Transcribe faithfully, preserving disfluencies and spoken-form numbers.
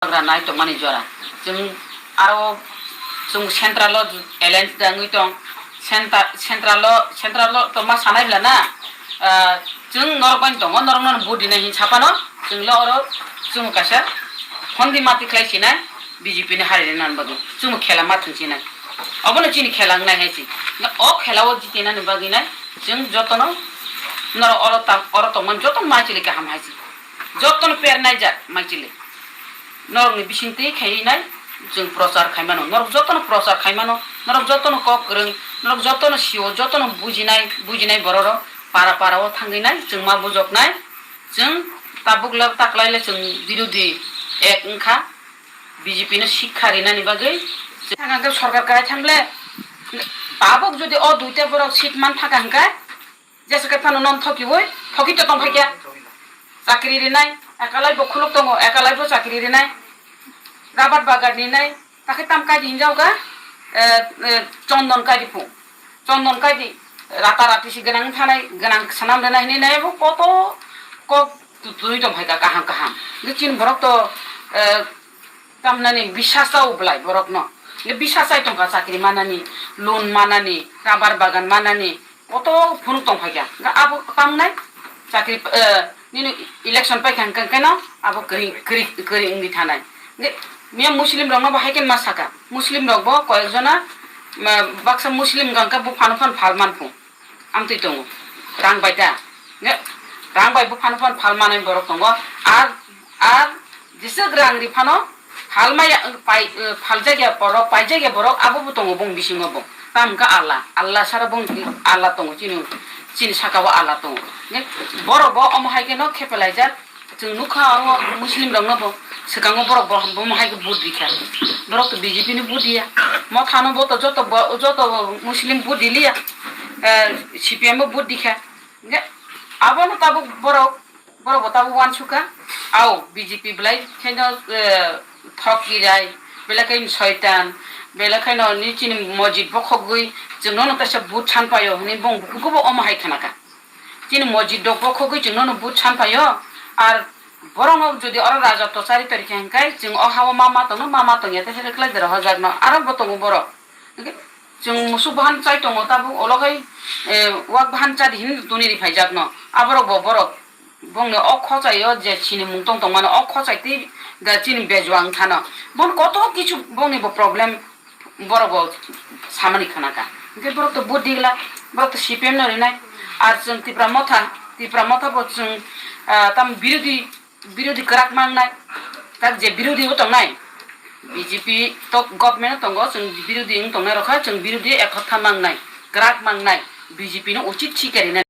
Bagra nai tongmani jora. Chwng aro chwng central o alliance da wngwi tong. Centa-, central o, central o to ma sanai bla na? Ah, chwng norok bai tongo, norok no vote dinai hin sapano chwng le oro chwng kaisa hondi mati khlai sinai B J P ni hari rina bagwi chwng khela ma thwng sinai. Obono chini khela wngnai hai si. O khela o jitinani bagwi nai chwng jotono norok oro ta-, oro tongmani jotono ma chili kaham hai si. Jotono per naijak maichili. Norokni bisingtwi khaiwi nai chwng prochar khaimano. Norok jotono prochar khaimano. Norok jotono kok kwrwng, norok jotono sio, jotono bujinai, bujinai bororok para para o thangwi nai chwng ma bujoknai. Chwng tabuk le taklai le chwng birodhi ek wngkha B J P no sikha rinani bagwi. Thang hwnkhe sorkar kwrai thang le tabuk jodi o duita borok seat man thaka hwnkhe, Jesa khe phano non thokiwi, thoki to tongphai kya. Chakri rinai, ekalai bo khuluk tongo, ekalai bo chakri rinai. Rabat bagar rinai, takhe tam kaidi hinjao ga, eh, eh, chondon kaidi phu. Chondon kaidi, rata rati si gwnang thanai, gwnang sanam rinai hinwi nai bo koto kok tu-, twi tongphai kha kaham kaham. Ni chin borok to, eh, tamnani bisas chao belai borokno. Ni bisas chai tongkha chakri manani, loan manani, rabar bagan manani, koto phunuk tongphai kha. Hwnkhe abo tamnai chakri, eh, nini election paikha hwnkhe keno abo kwrwi, kwrwi, kwrwi wngwi thanai. Hwnkhe miya Muslim rokno bo hai khe ma saka. Muslim rok bo koyek jona, ma, baksa Muslim hwnkhe bo phano phano phal man phu. Amtwi tongo. Rang bai ta. Nge, rang bai bo phano phano phal manai borok tongo. Ar, ar jesa rang ri phano phal maya, pai, eh, phal jagya borok, pai jagya borok, abo bo tongo bong bisingo bo. Tam wngkha Allah. Allah sara bong Allah tongo chini, chini saka o Allah tongo. Nge, borok bo omo hai khe no khepelaijak. Chwng nukha oro Muslim rokno bo swkango borok bo, bo hai khe vote rikha. Borok to B J P ni vote riya. Mothano bo to joto bo, joto Muslim vote riliya. Eh, C P M bo vote rikha. Hwnkhe abono tabuk borok, borok bo tabuk uansukha. Ao B J P belai kheno, eh, thok kirai, belai khe soitan, belai kheno ni chini mojit bokhogwi chwngno no kaisa vote sanpaio hwnwi bong bukugo bo omo hai khnakha. Chini mojit rok bokhogwi chwngno no vote sanpaio, ar borokno jodi oro rajotw chari torikha hwnkhe chwng o hao ma ma tongno, ma ma tongya tei hai khlai de rohorjakno, aro bo tongo borok. Hwnkhe chwng musuk bahan chai tongo tabuk, olo khai, eh, wak bahan chadi hin tuni ri phaijakno, aborok bo borok bongni o khochaio je chini mungtong tongmani o khochai tei da chini bejuang thano, bon koto kichu bongni bo problem. Borok bo samani khana kha. Hwnkhe borok to vote digla, borok to C P M no rinai. Ar chwng Tipra Motha, Tipra Motha bo chwng, ah, tam birodhi, birodhi kwrak mangnai. Tak je birodhi o tongnai, B J P to government o tongo, chwng birodhi wng tongnai rokha, chwng birodhi ek hotha mangnai, kwrak mangnai, B J P no uchit sikha rinai.